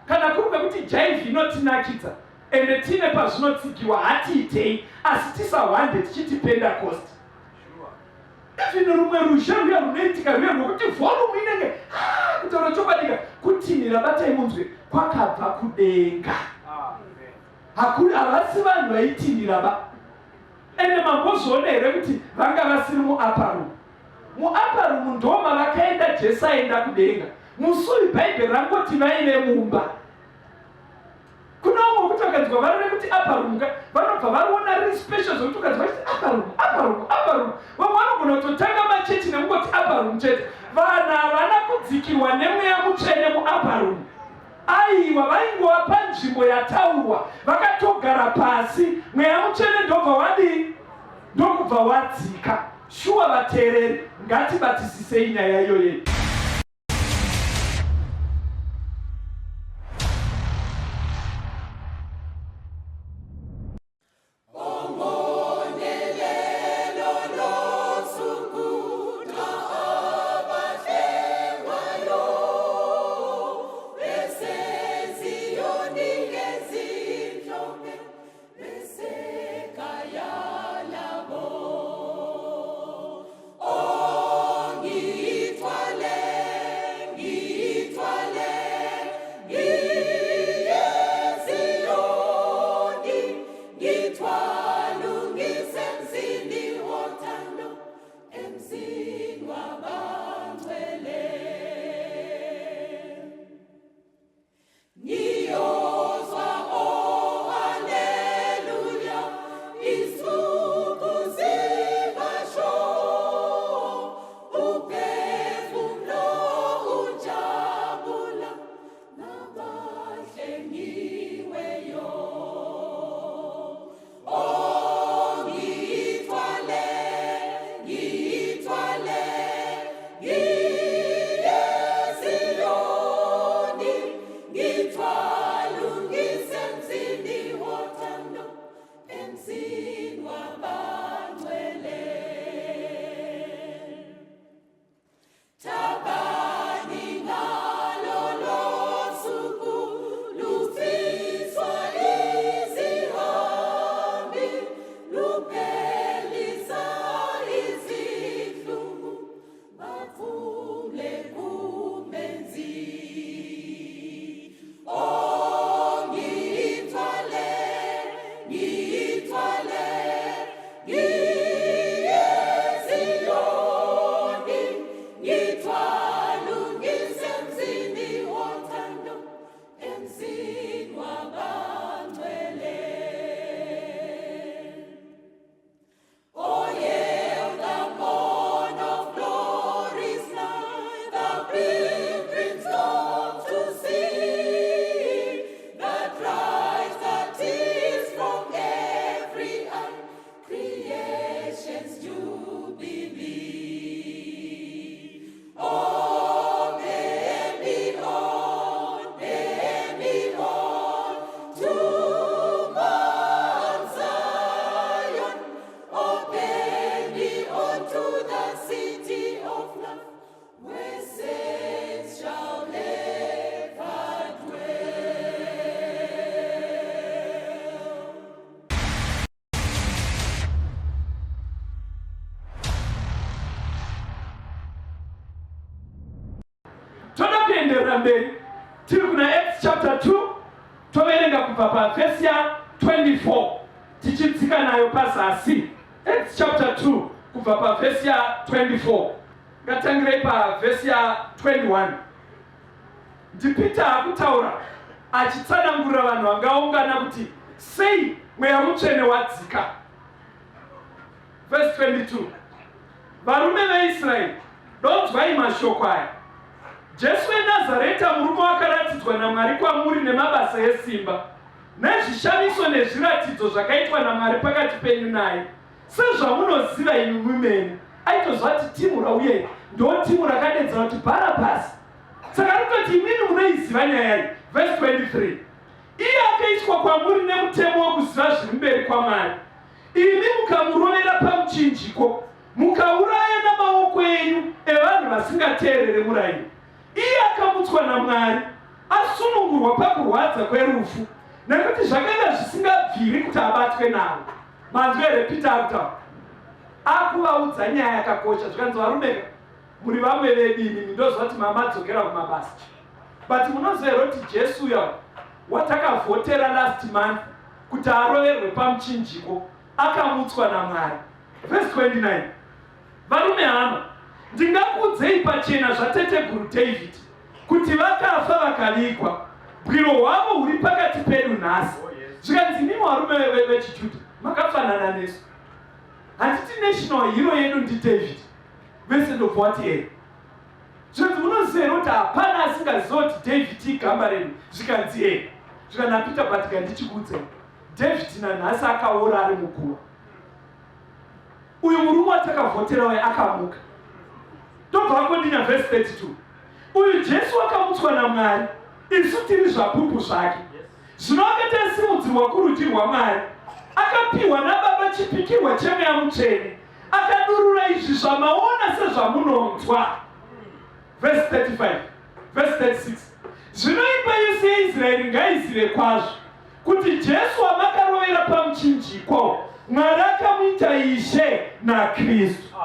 Kana kuri kwekuti jaivhi inotinakidza ende tiine pazvinotsigiwa hatiitei asi tisahwande tichiti Pentecost. Even rumwe ruzha rwuya runoitika rwuya rwekuti volume inenge ah, kutaura chokwadi ka kutinhira batai munzwe kwakabva kudenga. Hakuri havasi vanhu vaitinhira ba. Ende mambozviona here kuti vanga vasiri muupper room? Muupper room ndo mavakaenda Jesu aenda kudenga. Musi uyu Bhaibheri rangoti vaive mumba. Zvokuti vakanzwa vara rekuti upper room ka, vanobva variona riri special zvokuti ukanzwa vachiti upper room, upper room, upper room. Vamwe vanogona kutotanga machechi nekungoti upper room chete. Vanhu havana kudzikirwa nemweya mutsvene muupper room. Aiwa, vaingova panzvimbo yataurwa, vakatogara pasi, mweya mutsvene ndobva wadii? Ndokubva wadzika. Shuwa vateereri, ngatibatisisei nyaya iyoyi. Ngiyozwa oh haleluya isuku zibasho uphefumlo ujabula nabahlengiweyo oh ngithwale ngithwale ngiye Ziyoni ngithwale ngisemzini wothando emzini wabangcwele Thabani ngalolo suku lufiswa izihambi luphelisa izinhlungu baphumle kumenzi. Oh, ngithwale, ngithwale, ngiye Ziyoni, ngithwale ngisemzini wothando, emzini wabangcwele. Oh, yeah, the morn of glory's nigh, the pilgrims long to see, that dries the tears from every eye, creation's jubilee. Oh, bear me on, bear me on to Mount Zion. Oh, bear me on to the city of love, where saints shall ever dwell. Toda kuenderera mberi tiri kuna Acts chapter 2 toverenga kubva pavhesi ya 24 tichidzika nayo pazasi. Acts chapter 2 kubva pavhesi ya 24 ngatangirei pavhesi ya 21. NdiPeter akutaura achitsanangurira vanhu vangaungana kuti sei mweya mutsvene wadzika. Verse 22. Varume veIsraeri, donzwai mashoko aya. Jesu weNazareta, murume wakaratidzwa naMwari kwamuri nemabasa esimba, nezvishamiso nezviratidzo zvakaitwa naMwari pakati penyu naye, sezvamunoziva imi mumene. Aitoziva kuti timu rauye ndo timu rakadedzera kuti Bharabhasi. Saka arikutoti imimi munoiziva nyaya iyi. Verse 23. Iye akaiswa kwamuri nemutemo wekuziva zviri mberi kwaMwari. Imi mukamurovera pamuchinjiko, mukauraya namaoko enyu evanhu vasingateerere murayiro. Iye akamutswa naMwari, asunungurwa pakurwadza kwerufu, nekuti zvakanga zvisingabviri kuti abatwe navo. Manzwa here Peter akutaura? Akuvaudza nyaya yakakosha, zvikanzi varume muri vamwe vedu imimi, ndoziva kuti mamadzokera kumabasa. But munoziva here kuti Jesu uya watakavhotera last month kuti aroverwe pamuchinjiko akamutswa naMwari. Verse 29. Varume hama, ndingakuudzei pachena zvateteguru David kuti vakafa vakavigwa, bwiro hwavo huri pakati pedu nhasi. Zvikanzi imimi varume vechiJudha makafanana nesu. Handiti national hero yedu ndiDavid. Vese ndobva wati ee. Zvikanzi munoziva here kuti hapana asingaziva kuti David igamba redu? Zvikanzi ee. Zvikanzi naPeter but gandichikuudzai. David nanhasi akaora ari muguva. Uyu murume watakavhotera uyu akamuka. Tobva akondinya verse 32. Uyu Jesu wakamutswa naMwari, isu tiri zvapupu zvake. Zvino akati asimudzirwa kurudyi rwaMwari, akapiwa naBaba chipikirwa cheMweya Mutsvene, akadurura izvi zvamaona sezvamunonzwa. Verse 35, verse 36. Zvino imba yose yeIsraeri ngaizive kwazvo kuti Jesu wamakarovera pamuchinjikwa, Mwari akamuita Ishe naKristu.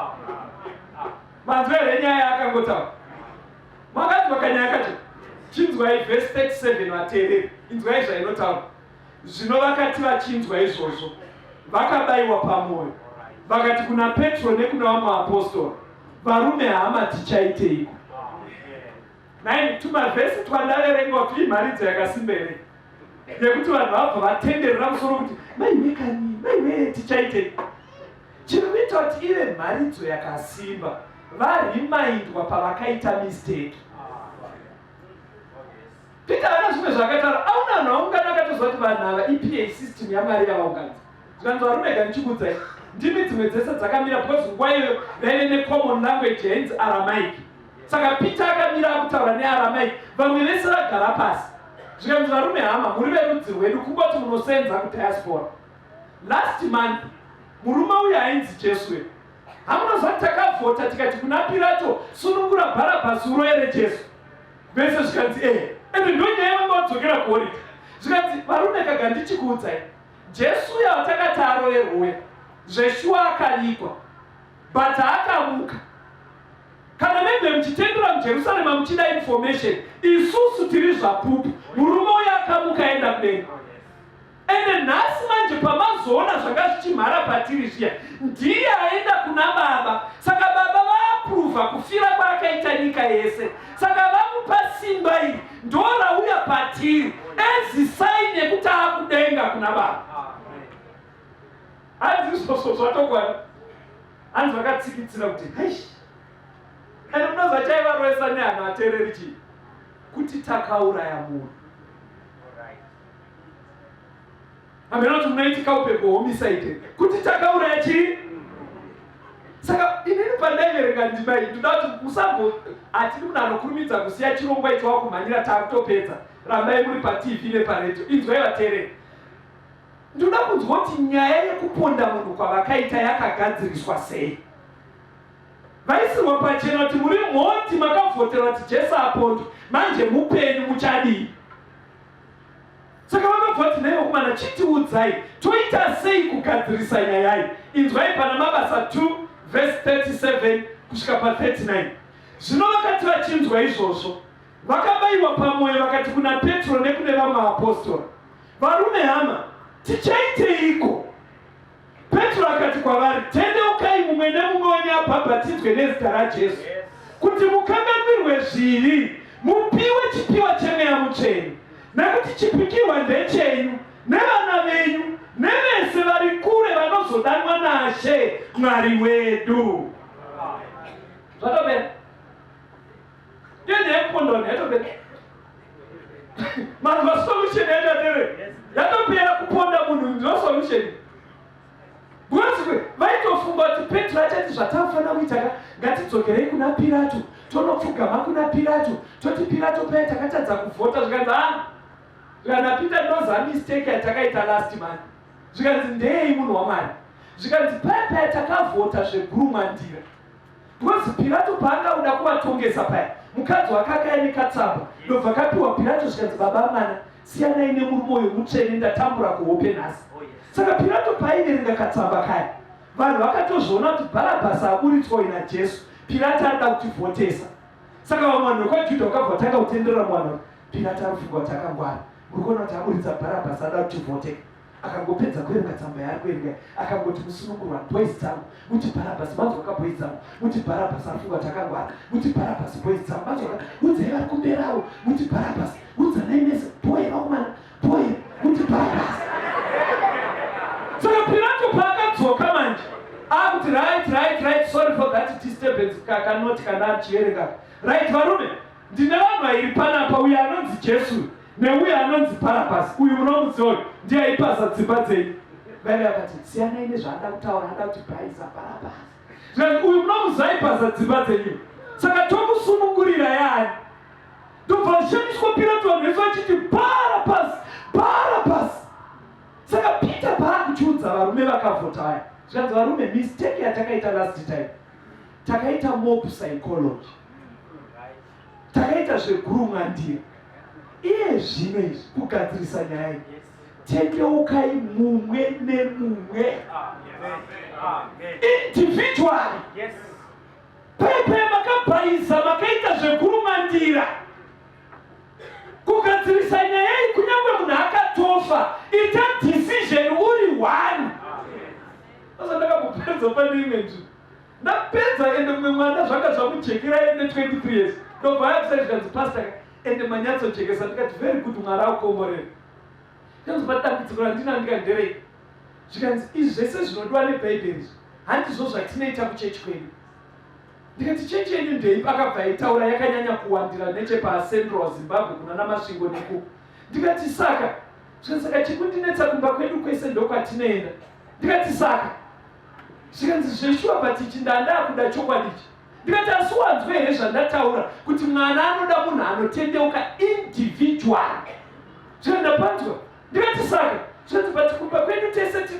Manzwa here nyaya yaakangotaura? Makanzwa kanyaya kacho? Chinzwai vhesi 37 vateereri, inzwai zvainotaura. Zvino vakati vachinzwa izvozvo, vakabayiwa pamwoyo, vakati kuna Petro nekuna vamwe vapostora, Varume hama, tichaiteiko? Nhaimi, tumavhesi twandaverenga kuti imharidzo yakasimba here yekuti vanhu vabva vatenderera musoro kuti maiwe kani, maiwe tichaitei? Chiri kuita kuti ive mharidzo yakasimba, varimaindwa pavakaita mistake. Peter haana zvimwe zvaakataura. Auna vanhu vaungana akatoziva kuti vanhu ava EPA system yaMwari yavaunganidza. Zvikanzi varume ga ndichikuudzai, ndimi dzimwe dzese dzakamira because nguva iyoyo vaive necommon language yainzi Aramaic. Saka Peter akamira akutaura neAramaic, vamwe vese vagara pasi. Zvikanzi varume hama, muri verudzi rwedu kungoti munosenza kudiaspora. Last month murume uyu ainzi Jesu uyu hamunoziva kuti takavhota tikati kuna Pirato sunungura Bharabhasi uroyere Jesu. Vese zvikanzi eh, ende ndonyaya vanga vadzokera kuholiday. Zvikanzi varume kaga ndichikuudzai Jesu uya watakati aroverwe uya zveshuwa akavigwa but akamuka. Kana maybe muchitendera muJerusarema muchida information, isusu tiri zvapupu. Murume uya akamuka aenda kudenga. Ende nhasi manje pamazoona zvanga zvichimhara patiri zviya, ndiye aenda kuna baba. Saka baba vaapruvha kufira kwaakaita nyika yese. Saka vamupa simba iri ndorauya patiri as sign yekuti akudenga kuna baba. Hanzi izvozvo zvatokwana. Hanzi vakatsikitsira kuti heish. Ende munoziva chaivaroesa nehanhu ateereri chii? Kuti takauraya munhu. Hameno kuti munoitika upepo homicide kuti takauraya chii? Saka inini pandaiverenga ndima iyi ndoda kuti musambo hatidi munhu anokurumidza kusiya chirongwa icho wakumhanyira taakutopedza. Rambai muri paTV neparedio. Inzwai vateereri. Ndoda kunzwa kuti nyaya yekuponda munhu kwavakaita yakagadziriswa sei. Vaisirwa pachena kuti muri mhondi makavhotera kuti Jesu apondwe, manje mupenyu muchadii? Saka vakabva vati nhai vakomana chitiudzai toita sei kugadzirisa nyaya iyi. Inzwai pana Mabasa 2 vhesi 37 kusvika pa 39. Zvino vakati vachinzwa izvozvo, vakabaiwa pamwoyo vakati kuna Petro nekune vamwe vapostora, Varume hama, tichaiteiko? Petro akati kwavari, Tendeukai mumwe nemumwe wenyu abhabhatidzwe nezita raJesu, kuti mukanganwirwe zvivi, mupiwe chipiwa cheMweya Mutsvene. Nekuti chipikirwa ndechenyu, nevana venyu, nevese vari kure vanozodanwa naShe Mwari wedu. Zvatopera. Iyo nyaya yekuponda vanhu yatopera. Manzwa solution yacho atere. Yatopera kuponda munhu ndiyo solution. Because vaitofunga kuti Petro achati zvatafanira kuita ka ngatidzokerei kuna Pirato tonopfugama kuna Pirato toti Pirato paya takatadza kuvhota zvikanzi ah zvikanzi Peter ndoza mistake yatakaita last month zvikanzi ndeyei munhu waMwari zvikanzi paya paya takavhota zvegurumwandira Because Pirato paanga uda kuvatongesa paya, mukadzi wake akaya nekatsamba ndobva kapiwa Pirato zvikanzi baba mwana siyanai nemurume uyu mutsvene ndatambura kuhope nhasi. Oh, Saka Pirato paaiverenga katsamba kaya vanhu vakatozviona kuti Bharabhasi aburitswa uyu naJesu, Pirato arida kutivhotesa. Saka vamwe vanhu vekwaJudha vakabva vatanga kutenderera muvanhu kuti Pirato arifunga kuti akangwara, muri kuona kuti aburitsa Bharabhasi ada kutivhoteka. Akangopedza kuverenga tsamba yaari kuverenga akangoti musunungurwa boys dzangu muti Bharabhasi manzwa ka boys dzangu muti Bharabhasi afunga kuti akangwara muti Bharabhasi boys dzangu manzwa ka udzai vari kumberi avo muti Bharabhasi udzanai mese boy vakomana boy muti Bharabhasi. Akuti right, right, right, sorry for that disturbance, kakanoti kana achiverenga. Right, varume, ndine vanhu vairi panapa, uyo anonzi Jesu neuyo anonzi Bharabhasi. Uyu munomuziva uyu, ndiye aipaza dzimba dzenyu. Vaive vakati siyanai nezvaada kutaura, ada kuti bhaisa Bharabhasi. Zvikanzi uyu munomuziva aipaza dzimba dzenyu, saka tomusunungurira yaani? Ndobva ashamiswa Pirato, vanhu vese vachiti Bharabhasi, Bharabhasi. Saka Peter paakuchiudza varume vakavhota vaya, zvikanzi varume, mistake yatakaita last time, takaita mob psychology, takaita zvegurumwandira. Iye zvino izvi kugadzirisa nyaya iyi, tendeukai mumwe nemumwe individually. Pepe makabhaisa, makaita zvegurumwandira. Kugadzirisa nyaya iyi, kunyange munhu akatofa, ita decision uri one. Asa ndakambopedza pane imwe nzvimbo, ndapedza, ende mumwe mwana zvanga zvamujekera, ende 23 years, ndobva yakusai, zvikanzi pastor, ende manyatsojekesa. Ndikati very good, Mwari akukomborera. Kanzi padambudziko randina, ndikati nderei? Zvikanzi izvi zvese zvinodiwa nebhaibheri izvi handizvo zvatinoita kuchechi kwedu. Ndikati chechi yenyu ndeipi? Akabva aitaura yakanyanya kuwandira nechepaCentral Zimbabwe kuna naMasvingo neku. Ndikati saka? Zvikanzi saka chikundinetsa kumba kwedu kwese ndokwatinoenda. Ndikati saka? Zvikanzi zveshuwa, but ichi ndandakuda chokwadi ichi. Ndikati asi wanzwe here zvandataura kuti mwana anoda munhu anotendeuka individual? Zvikanzi ndapanzwa. Ndikati saka? Zvikanzi but kumba kwedu tese ti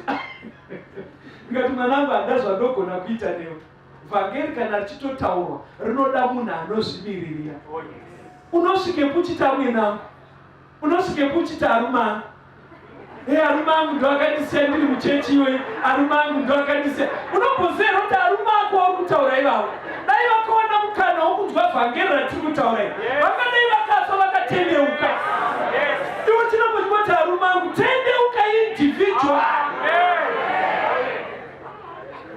ndikati mwanangu, handa zvandogona kuita newe. Vhangeri kana richitotaurwa rinoda munhu anozvimiririra. Unosvikepo uchiti amwene angu, unosvikepo uchiti arume angu, e arume angu ndo akandisiya ndiri muchechi iyoyi, arume angu ndo akandisiya. Unomboziva here kuti arume ako auri kutaura ivavo, dai vakawana mukana wokunzwa vhangeri ratiri kutaura iri, vangadai vakafa vakatendeuka? Iwe chinomboti arume angu, tendeuka individual.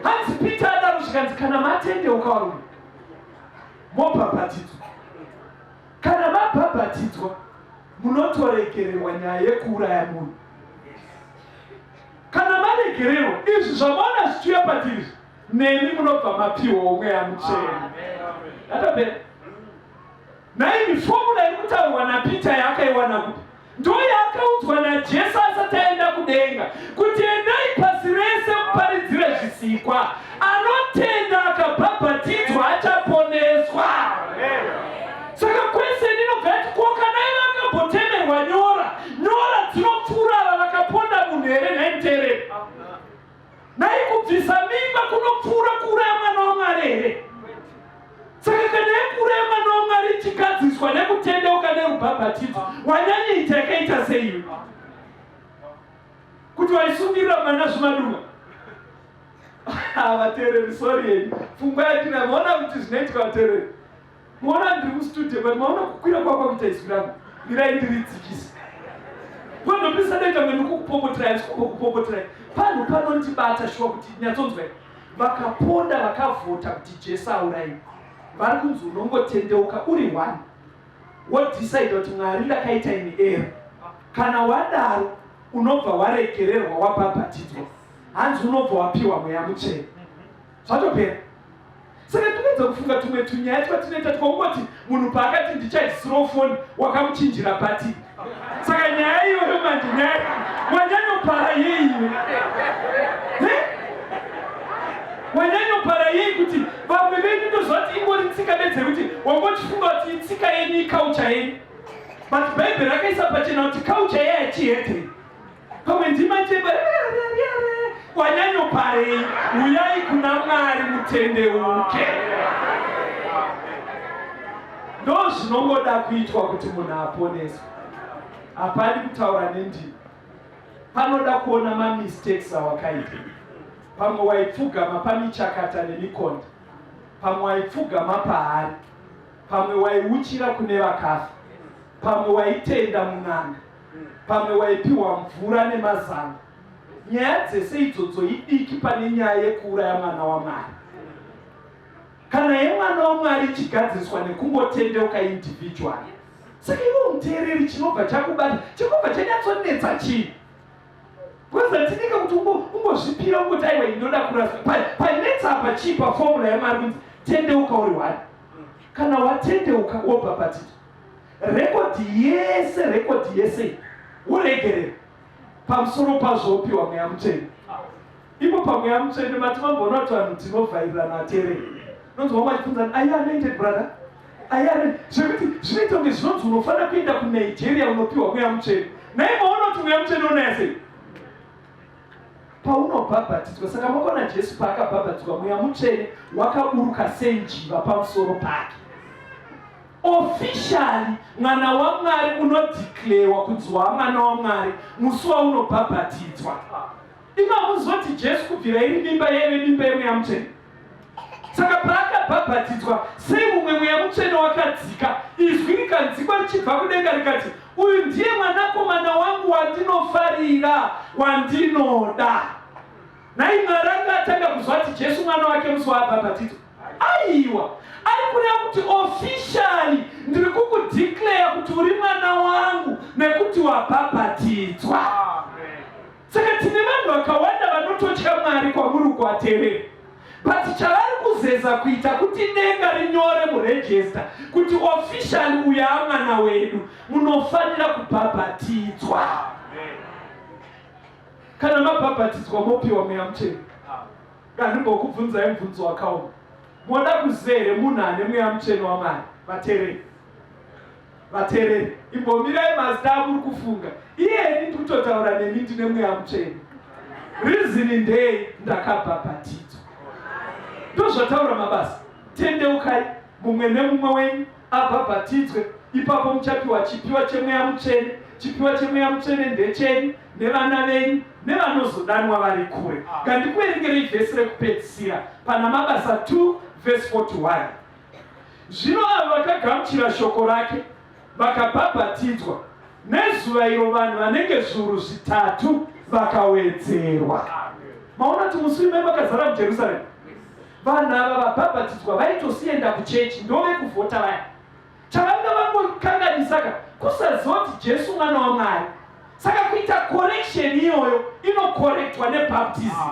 Hanzi Peter adaro, zvikanzi kana matendeuka varume, mobhabhatidzwa. Kana mabhabhatidzwa munotoregererwa nyaya yekuuraya munhu. Kana maregererwa, izvi zvamaona zvichiuya patiri izvi, nemi munobva mapiwawo Mweya Mutsvene. Atopera. Nhaimi, formula iri kutaurwa naPeter yaakaiwana kupi? Ndoyaakaudzwa naJesu asati aenda kudenga kuti endai pasi rese muparidzire zvisikwa. Anotenda akabhabhatidzwa achaponeswa. Saka kwese ndinobva yati ko kana ivo akambotemerwa nyora, nyora dzinopfuura ava vakaponda munhu here nhai muteereri? Nhai, kubvisa mimba kunopfuura kuuraya mwana waMwari here? Saka kana yekuuraya mwana waMwari ichigadziswa nekutendeuka nerubhabhatidzo, wanyanyaita yakaita seiyo kuti waisungirira mwana zvimadunga? Vateereri, sorry yenyu, pfungwa yandina maona kuti zvinoitika vateereri. Maona ndiri mustudio, but maona kukwira kwakwa kuita izwi rangu, mirai ndiridzikise. Kwanopisa ndaita kunge ndikukupopoterai, handisi kumbokupopoterai. Panhu panondibata shuwa kuti nyatsonzwai. Vakaponda vakavhota kuti Jesu auraiwe, vari kunzi unongotendeuka uri one, wodecide kuti Mwari ndakaita ini error. Kana wadaro unobva waregererwa, wabhabhatidzwa, hanzi unobva wapiwa Mweya Mutsvene, zvatopera. Saka ndinoedza kufunga tumwe tunyaya twatinoita twaungoti munhu paakati ndichaisirawo foni, wakamuchinjira bhati. Saka nyaya iyoyo manje, nyaya wanyanyopara yeiwe, wanyanyopara yei? Kuti vamwe venyu ndozvati ingori tsika bedzi, wangochifunga kuti itsika yenyu, iculture yenyu, but Bhaibheri rakaisa pachena kuti culture yeyachihedheni. Pamwe ndima cheba wanyanyoparei? Uyai kuna Mwari mutendeuke. Ndo zvinongoda kuitwa kuti munhu aponeswe. Hapadi kutaura nendimi, panoda kuona mamistakes awakaita. Pamwe waipfugama pamichakata nemikonde, pamwe waipfugama paari, pamwe waiuchira kune vakafa, pamwe waitenda mun'anga, pamwe waipiwa mvura nemazango. Nyaya dzese idzodzo idiki pane nyaya yekuuraya mwana waMwari. Kana yemwana waMwari ichigadziriswa nekungotendeuka individual, saka ivo muteereri, chinobva chakubata, chinobva chanyatsonetsa chii? Because hatidika kuti ungozvipira ungoti aiwa indoda kuraswa. Panetsa apa chii pafomula yamari kunzi tendeuka uri one. Kana watendeuka wobhabhatidzwa. Rekodhi yese, rekodhi yese woregerera. Pamusoro pazvo wopiwa mweya mutsvene. Ipo pamweya mutsvene mati mamboona kuti vanhu tinovhairirana atereri. Unonzwa vamwe vachibvunzana, are you anointed brother? Are you anointed? Zvekuti zvinoita kunge zvinonzi unofanira kuenda kuNigeria unopiwa mweya mutsvene. Nhai maona kuti mweya mutsvene unaya sei? Paunobhabhatidzwa, saka makaona Jesu paakabhabhatidzwa mweya mutsvene wakaburuka senjiva pamusoro pake. Officially mwana waMwari unodeclarewa kunzi waamwana waMwari musi waunobhabhatidzwa. Imi hamuziva kuti Jesu kubvira iri mimba yaive mimba yemweya mutsvene. Saka paakabhabhatidzwa, sei mumwe mweya mutsvene wakadzika, izwi rikanzikwa richibva kudenga rikati, Uyu ndiye mwanakomana wangu wandinofarira, wandinoda. Nhai Mwari anga atanga kuzwa kuti Jesu mwana wake musi waabhabhatidzwa? Aiwa, ari kureva kuti officially ndiri kukudeclare kuti uri mwana wangu nekuti wabhabhatidzwa. Saka tine vanhu vakawanda vanototya Mwari kwamuri uko atereri. But chavari kuzeza kuita kuti denga rinyore muregister kuti officially uyu amwana wedu munofanira kubhabhatidzwa. Kana mabhabhatidzwa mopiwa mweya mutsvene. Ngandimbokubvunzai mubvunzo wakaoma. Moda kuziva here munhu ane mweya mutsvene waMwari? Vatereri. Vatereri, imbomirai mazita amuri kufunga. Iyeni ndiri kutotaura nemi ndine mweya mutsvene. Reason ndei ndakabhabhatidzwa. Ndozvataura mabasa. Tendeukai mumwe nemumwe wenyu abhabhatidzwe, ipapo muchapiwa chipiwa chemweya mutsvene. Chipiwa chemweya mutsvene ndechenyu nevana venyu nevanozodanwa vari kure. Ngandikuverengerei vhesi rekupedzisira pana Mabasa 2 vhesi 41. Zvino avo vakagamuchira shoko rake vakabhabhatidzwa, nezuva iro vanhu vanenge zviuru zvitatu vakawedzerwa. Maona kuti musi uyu mai makazara muJerusarema. Vanhu ava vabhabhatidzwa vaitosienda kuchechi, ndovekuvhota vaya. Chavanga vangokanganisa ka kusaziva kuti Jesu mwana waMwari. Saka kuita correction iyoyo inokorektwa nebaptism.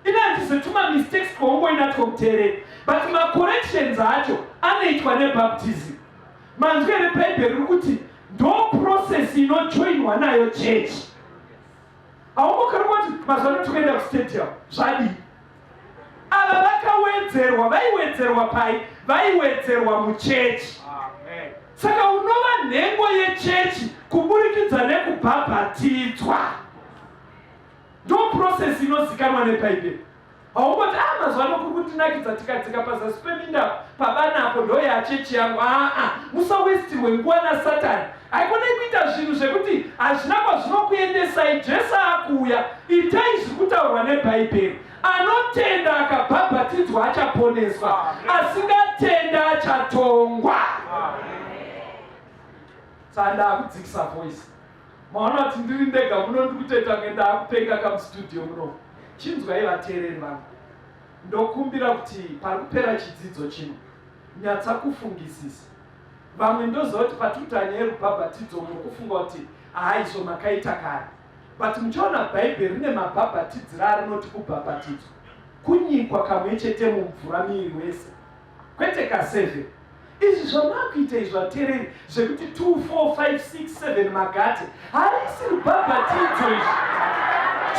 Ini handizi tuma mistakes twaungoinatwo muteereri but macorrections acho anoitwa nebaptism. Manzwi here bhaibheri riri kuti ndo process inojoinwa nayo chechi. Haungokari kuti mazuva ano tikuenda kustadium zvadii? Ava vakawedzerwa, vaiwedzerwa pai? Vaiwedzerwa muchechi. Saka unova nhengo yechechi kuburikidza nekubhabhatidzwa. Ndo process inozikanwa nebhaibheri. Haungoti ah mazuva ano kuri kundinakidza tikadzika pazasi peminda pabanapo ndo yachechi yangu. Aa musawestirwe nguva nasatani. Haikonei kuita zvinhu zvekuti hazvina kwazvinokuendesai. Jesu akuuya. Itai zviri kutaurwa nebhaibheri. Anotenda akabhabhatidzwa achaponeswa, asingatenda achatongwa. Saka ndakudzikisa voice. Maona kuti ndiri ndega muno ndiri kutoita kunge ndaakupenga kamustudio muno. Chinzwai vateereri vangu. Ndokumbira kuti pari kupera chidzidzo chino nyatsa kufungisisa. Vamwe ndoziva kuti patiri nyaya yerubhabhatidzo muri kufunga kuti haa izvo makaita kare. But muchaona Bhaibheri rine mabhabhatidziro arinoti kubhabhatidzwa. Kunyikwa kamwe chete mumvura miviri wese. Kwete kaseve. Izvi zvamakuita izvi vatereri zvekuti 2 4 5 6 7 magate harisi rubhabhatidzo izvi.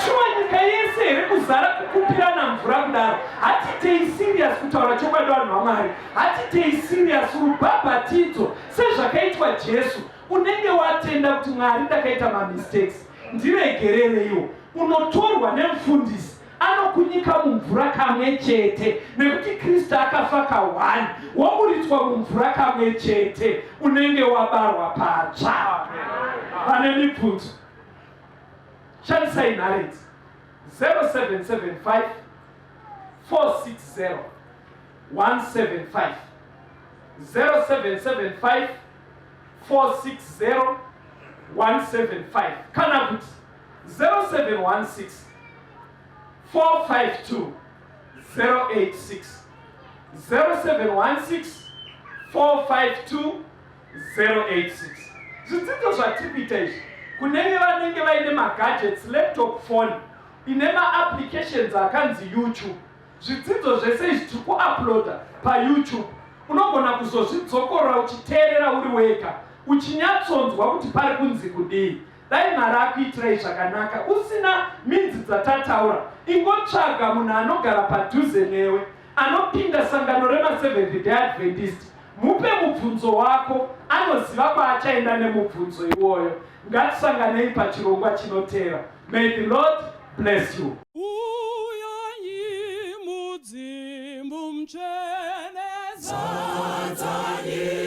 Shuwa nyika yese here kuzara kukupirana mvura kudaro? Hatitei serious kutaura chokwadi vanhu vaMwari. Hatitei serious rubhabhatidzo sezvakaitwa Jesu. Unenge watenda kuti Mwari ndakaita mamistakes ndiregerereiwo. Unotorwa nemufundisi anokunyika mumvura kamwe chete nekuti Kristu akafa kahwani woburitswa mumvura kamwe chete unenge wabarwa patsva. Vane mibvunzo shandisai nhare idzi 0775 460 175 0775 460 175 kana kuti 0716 452 086 0716 452 086. Zvidzidzo zvatiri kuita izvi Kunenge vanenge vaine magadgets, laptop, phone ine maapplications akanzi YouTube, zvidzidzo zvese izvi tiri kuuploada paYouTube. Unogona kuzozvidzokorora uchiteerera uri wega, uchinyatsonzwa kuti pari kunzi kudii. Dai Mwari akuitirai zvakanaka. Usina minzi dzatataura, ingotsvaga munhu anogara padhuze newe anopinda sangano remaSeventh Day Adventist, mupe mubvunzo wako, anoziva kwaachaenda nemubvunzo iwoyo. Ngatisanganei pachirongwa chinotera. May the Lord bless you. Uyai mudzimu mutsvene, zadzai.